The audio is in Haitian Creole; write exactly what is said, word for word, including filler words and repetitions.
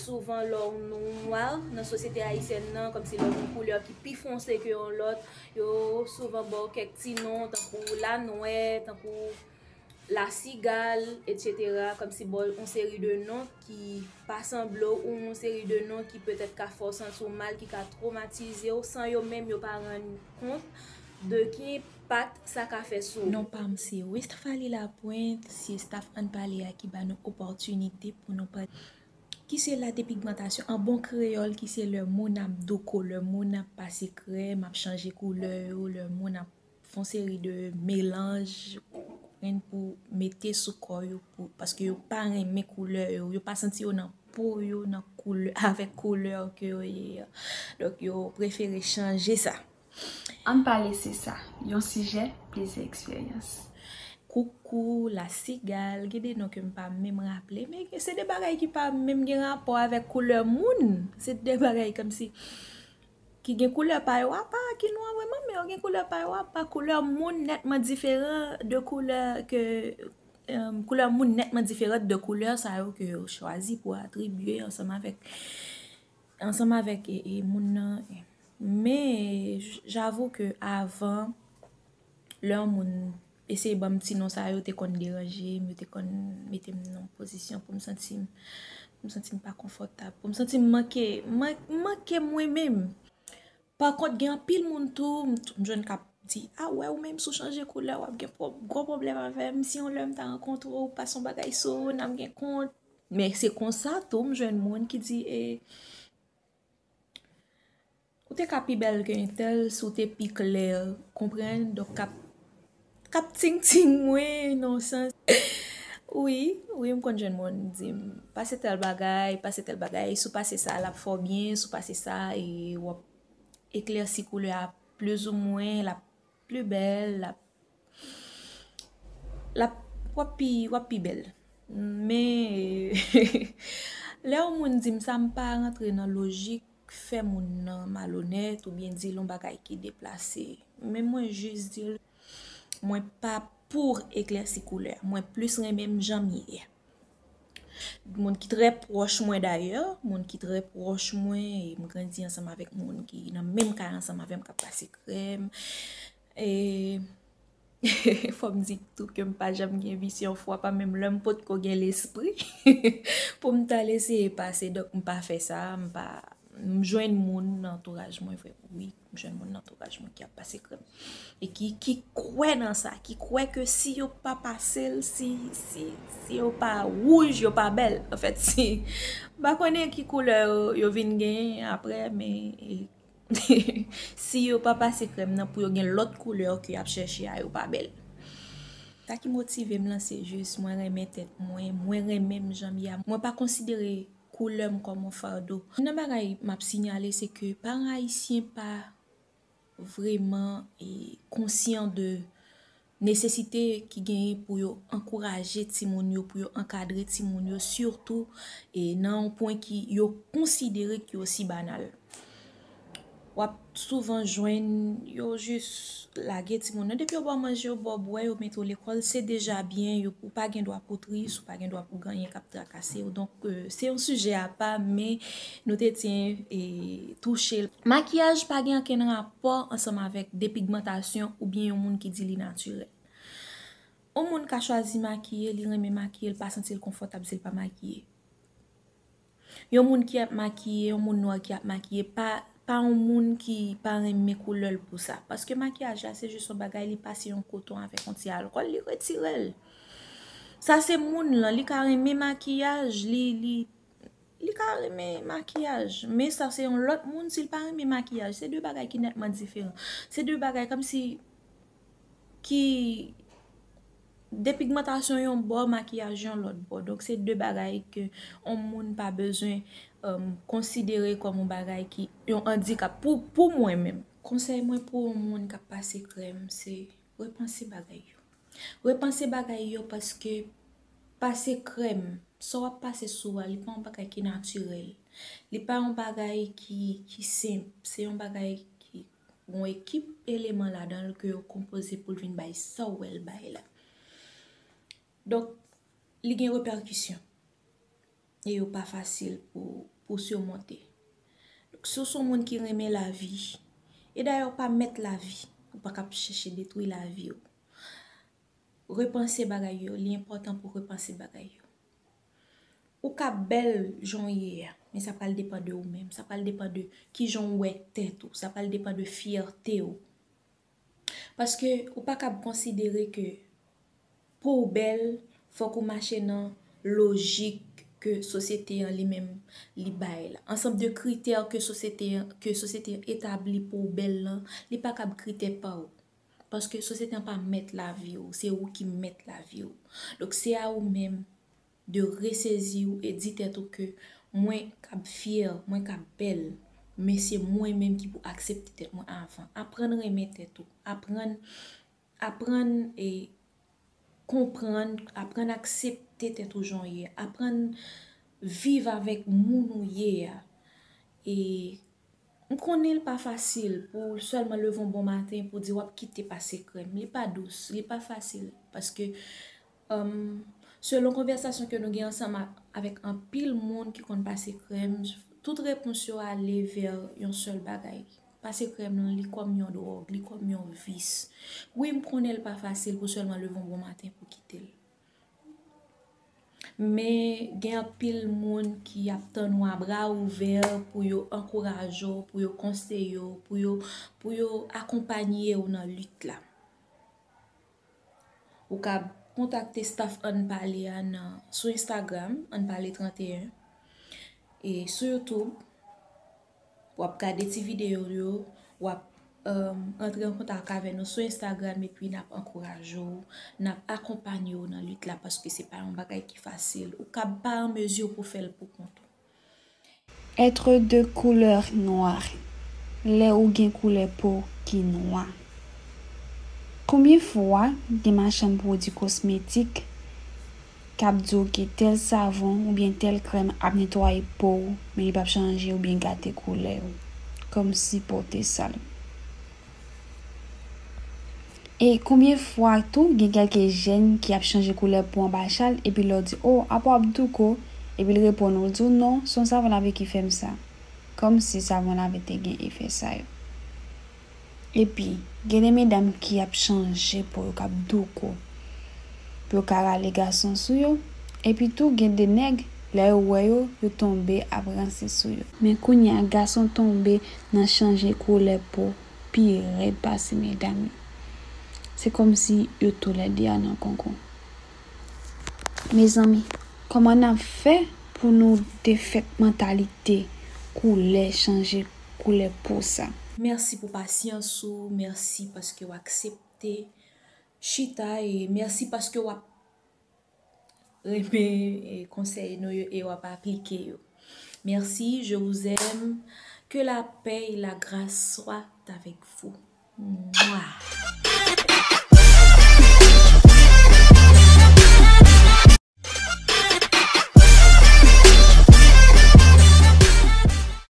Souvan lè w nwa nan sosyete ayisyèn nan, kòmsi lè w gen yon koulè ki pi fonse ke yon lòt, yo souvan ba w kèk ti non tankou lanwè, tankou lasigal, etsetera. Kòmsi ba w yon seri de non ki pa sanble w, ou yon seri de non ki petèt ka fè w santi w mal, ki ka twomatize w, san yo menm yo pa rann kont de ki enpak sa ka fè sou ou. Non pa m se Westphalie Lapointe, se staff Ann Pale a ki ba nou opòtinite pou nou pale. Ki se la depigmantasyon an bon kreyòl, ki se lè moun ap douko, lè moun ap pase krèm, ap chanje koulè yo, lè moun ap fè yon seri de melanj, ou konprann, pou mete sou kò yo, pou, paske yo pa renmen koulè yo, yo pa santi yo nan po yo, nan koulè, avèk koulè ke yo ye a. Donk, yo prefere chanje sa. Ann pale se sa, yon sijè, plizyè eksperyans. Koukou, lasigal, gen de non ke m pa menm raple, men se de bagay ki pa menm gen rapò avèk koulè moun. Se de bagay kòmsi ki gen koulè pa yo apa, ki nwa vrèman, men yo gen koulè pa yo apa. Koulè moun nètman diferan de koulè ke, em, koulè moun nètman diferan de koulè sa yo ke yo chwazi pou atribye ansanm avèk, ansanm avèk, e, e, moun nan. Men, j-, j'avoue que avan, lè yon moun eseye ban m ti non sa yo, te konn deranje m, yo te konn mete m nan yon pozisyon pou m santi m, pou m santi m pa konfòtab, pou m santi m manke, man-, manke mwen menm. Pa kont, gen anpil moun tou, m, m jwenn k ap di, a wè, ou menm, si w chanje koulè, w ap gen pwo-, gwo pwoblèm avè m. Si yon lè m ta rankontre w, pase yon bagay sou ou, n ap gen kont. Men se konsa tou, m jwenn moun ki di, e, ou te ka pi bèl ke entèl si w te pi klè, konprann? Donk, k ap, k ap ting-ting mwen, nan yon sans. Wi, wi, m konn jwenn moun di m, pase tèl bagay, pase tèl bagay, si w pase sa, l ap fè w byen, si w pase sa, e w ap eklèsi koulè a plizoumwen, l ap pli bèl, l ap, l ap, w ap pi, w ap pi bèl. Men, lè yon moun di m sa, m pa rantre nan lojik fè moun nan malonèt oubyen di l yon bagay ki deplase. Men mwen jis di l, mwen pa pou eklèsi koulè. Mwen plis renmen m jan m ye. Moun ki trè pwòch mwen dayè, moun ki trè pwòch mwen, e m grandi ansanm avèk moun ki nan menm kay ansanm avè m, k ap pase krèm. E fò m di tou ke m pa janm gen visye yon fwa, pa menm lè m potko gen lespri pou m t al eseye pase. Donk, m pa fè sa, m pa, m jwenn moun nan antouraj mwen vre, wi, m jwenn moun nan antouraj mwen ki ap pase krèm. E ki, ki kwè nan sa, ki kwè ke si yo pa pase l, si, si, si yo pa wouj, yo pa bèl. Anfèt, si, m pa konnen ki koulè yo, yo vin genyen apre, men, e, si yo pa pase krèm nan pou yo gen lòt koulè ke y ap chèche a, yo pa bèl. Sa ki motive m lan, se jis mwen renmen tèt mwen, mwen renmen m jan m ye a. Mwen pa konsidere koulè m kòm yon fado. Youn nan bagay m ap sinyale, se ke paran ayisyen pa vrèman, e, konsyan de nesesite ki genyen pou yo ankouraje timoun yo, pou yo ankadre timoun yo, sitou, e, nan yon pwen ki yo konsidere ki osi banal. W ap souvan jwenn yo jis lage timoun nan. Depi yo ba w manje, yo ba w bwè, yo mete w lekòl, se deja byen. Yo, ou pa gen dwa pou tris, ou pa gen dwa pou gen anyen k ap trakase w. Donk, e, se yon sijè apa, men nou te tyen, e, touche l. Makiyaj pa gen okenn rapò ansanm avèk depigmantasyon oubyen yon moun ki di li natirèl. Yon moun ka chwazi makiye, li renmen makiye, li pa santi l konfòtab si l pa makiye. Yon moun ki ap makiye, yon moun nwa ki ap makiye, pa, pa yon moun ki pa renmen koulè l pou sa. Paske makiyaj la, se jis yon bagay, li pase yon koton avèk yon ti alkòl, li retire l. Sa se moun lan, li ka renmen makiyaj, li, li, li ka renmen makiyaj. Men sa se yon lòt moun, si l pa renmen makiyaj. Se de bagay ki nètman diferan. Se de bagay kòmsi ki depigmantasyon yon bò, makiyaj yon lòt bò. Donk, se de bagay ke yon moun pa bezwen, um, konsidere kòm yon bagay ki yon andikap pou, pou mwen menm. Konsèy mwen pou yon moun k ap pase krèm, se repanse bagay yo. Repanse bagay yo paske pase krèm, sa w ap pase sou a, li pa yon bagay ki natirèl. Li pa yon bagay ki, ki senp. Se yon bagay ki gon ekip eleman ladan l ke yo konpoze pou l vin bay sa w wè l bay la. Donk, li gen repèkisyon. E yo pa fasil pou, ou simonte. Donk, si w se yon moun ki renmen lavi, e dayè w pa mèt lavi, ou pa kab chèche detwi lavi w. Repanse bagay yo, li enpòtan pou repanse bagay yo. Ou ka bèl jan w ye a, men sa pral depann de ou menm, sa pral depann de kijan w wè tèt ou, sa pral depann de fyète w. Paske ou pa kab konsidere ke pou w bèl, fòk ou mache nan lojik ke sosyete an li menm li bay la. Ansanm de kritè ke sosyete an, ke sosyete an etabli pou w bèl lan, li pa kab kritè pa w. Paske sosyete an pa mèt lavi w, se ou ki mèt lavi w. Donk se a ou menm de resezi w e di tèt ou ke mwen kab fyè, mwen kab bèl, men se mwen menm ki pou aksepte tèt mwen avan. Aprann renmen tèt ou, aprann, aprann e konprann, aprann aksepte tèt ou jan w ye, aprann viv avèk moun ou ye a. E m konnen l pa fasil pou w sèlman leve yon bon maten pou w di w ap kite pase krèm. Li pa dous, li pa fasil. Paske, um, selon konvèsasyon ke nou gen ansanm a- avèk anpil moun ki konn pase krèm, tout repons yo ale vè yon sèl bagay. Pase krèm lan, li kòm yon dwòg, li kòm yon vis. Wi, m konnen l pa fasil pou sèlman leve yon bon maten pou kite l. Men gen anpil moun ki ap tann ou a bra ouvè pou yo ankouraje w, pou yo konseye w, pou yo, pou yo akonpanye w nan lit la. Ou ka kontakte staff Ann Pale a nan, sou Instagram, Ann Pale trannteyen, e sou YouTube. W ap gade ti videyo yo, w ap, um, antre an kontak avè nou sou Instagram epi n ap ankouraje w, n ap akonpanye w nan lit la paske se pa yon bagay ki fasil. Ou ka pa an mezi pou fè l pou kont ou. Être de couleur noire. Lè ou gen koulè po ki nwa. Konbyen fwa gen machann pwodui kosmetik k ap di w ke tèl savon oubyen tèl krèm ap netwaye po w, men li p ap chanje oubyen gate koulè w, kòmsi po w te sal. E konbyen fwa tou gen kèlke jèn ki ap chanje koulè po anba chal, epi lè w di, "O, apa w ap douko?" Epi l reponn ou, l di w, "Non, se yon savon lave ki fè m sa." Kòmsi savon lave te gen efè sa yo. Epi, gen de medam ki ap chanje po yo, k ap douko pou yo ka rale gason sou yo. Epi tou, gen de nèg, lè yo wè yo, yo tonbe ap ranse sou yo. Men kounye a, gason tonbe nan chanje koulè po pi rèd pase medam yo. Se kòmsi yo toulède a nan konko. Mezanmi, kòman n ap fè pou nou defèt mantalite koulè chanje koulè po sa? Mèsi pou pasyans ou, mèsi paske w aksepte chita e mèsi paske w ap renmen, e, konsèy nou yo e w ap aplike yo. Merci, je vous aime. Que la paix et la grâce soient avec vous. Mwa.